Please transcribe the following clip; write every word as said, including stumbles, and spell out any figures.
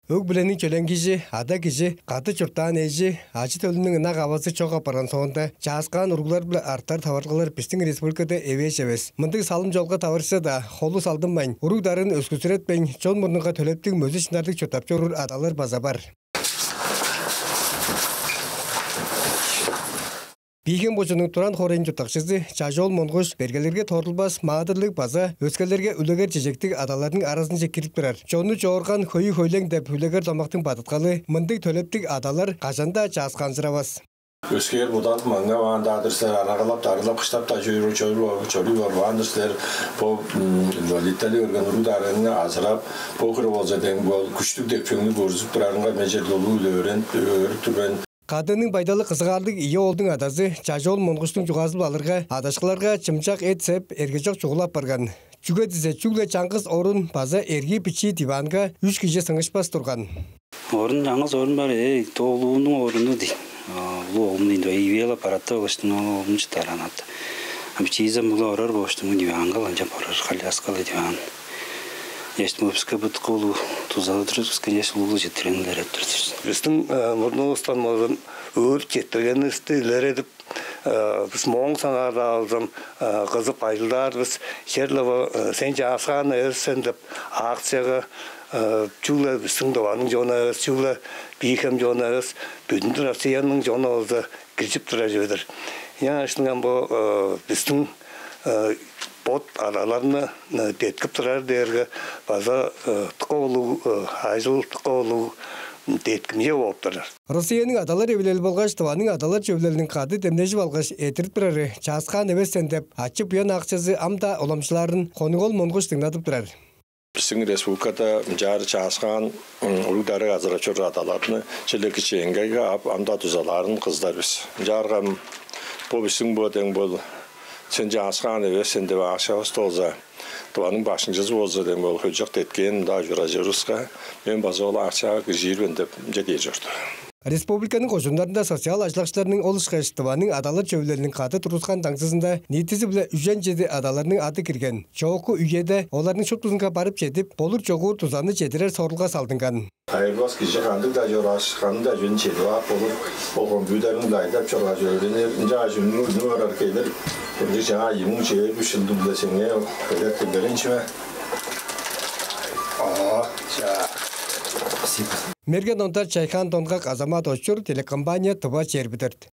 Өг-бүлениң чөленгиижи, ада кижи, кады чурттаан эжи, ажы-төлүнүң ынак авазы чок апарган соонда, чааскаан уруглар-биле артар таварылгалар бистиң республикада эвээш эвес. Мындыг салым-чолга таварышса-даа, холу салдынмайн, уруг-дарыын өскүсүретпейн, чон мурнунга төлептиг, мөзү-шынарлыг чурттап чоруур адалар база бар. Бии-Хем кожууннуң Туран хоорайның чурттакчызы Чаш-оол Монгуш бергелерге торулбас маадырлыг база өскелерге үлегер-чижектиг адаларның аразынче кирип турар. «Чонну чоорган, хөйү хөйлең» деп үлегер домактың бадыткалы, мындыг төлептиг адалар кажан-даа чааскаанзыравас. Өскээр будалып маңнаваан-даа-дыр силер, арагалап-дарылап, кыштап-даа чоруй, чоруй, чоруй барбаан-дыр силер. Бо инвалидтели көрген уруг-дарыыңны азырап, бо хире болза дең бол күштүг деп чөңнү көргүзүп турарыңга мен черле улуу-биле өөрен, өөрүп тур мен. Кадыының байдалы кызыгаарлыг ийи оолдуң адазы Чаш-оол Монгуштуң чугаазы-биле алырга, адашкыларга чымчак эт-сеп эргежок чугула апарган. Чүге дизе чүгле чаңгыс орун база эрги бичии диванга үш кижи сыңышпас турган. Орун, чаңгыс орун бар, эй, то улуунуң оруну дейн. Улуу оглум дейн, ивел аппаратта болуштуң, ол оглум чыдар анат. Ам чиизем була орар болуштуң, диванга ынчап орар, коляскалы диван. Эшт мөпске бытка улуу тузалыдырыбызга еш улуу четтиренилер эптирсиз. Биздин мурнувустан болзун өөрүп четтиргенивисти илередип, бис моң саңаарда алзам кызып ажылдаар бис. Черле бо сен чааскаан эвес сен деп акцияга чүгле биздин Тываның чону эвес, чүгле Бии-Хем чону эвес, бүдүн Россияның чону болза киржип турар чүве-дир. Ынчангаштың бо биздин бот адаларны деткип турар дээрге база дыка улуг ажыл, дыка улуг деткимче болуп турар. Россияның адалар эвилели болгаш Тываның адалар чөвүлелиниң кады демнежип алгаш, эрттирип турары «Чааскаан эвес сен» деп ачы-буян акциязы ам-даа уламчылаарын Хонук-оол Монгуш дыңнадып турар. Бистиң республикада ынчаар чааскаан уруг-дарыг азырап чоруур адаларны черле кичээнгейге ап, ам-даа дузалаарын кызыдар бис. Ынчаарга бо бистиң бо дең бол «Сен чааскаан эвес сен» деп акциявыс болза, Тываның баштыңчызы болза дең бол хөй чок деткээн мында ужуражырывыска, мен база ол акцияга киржир мен деп ынча дээр чорду. Республиканың кожууннарында социал ажылдакчыларның, ол ышкаш Тываның адалар чөвүлелиниң кады тургускан даңзызында ниитизи-биле үжен чеди адаларның ады кирген. Чоокку үеде оларның шуптузунга барып чедип, болур-чогуур дузаны чедирер сорулга салдынган. Айырбас кижи кандыг-даа чорааш, кандыг-даа чүвени чедип ап болур. Ол компьютерни-даа айдап чоргаш өөренир. Ынчангаш үнү, үнүп орар келир. Ынча чаа ийи муң чээрби үш чылдың-биле сеңээ белек берейн чүве. Оо, чаа. Спасибо. Мерген Ондар, Чайхаан Донгак, Азамат Очур, телекомпания «Тыва чээрби дөрт».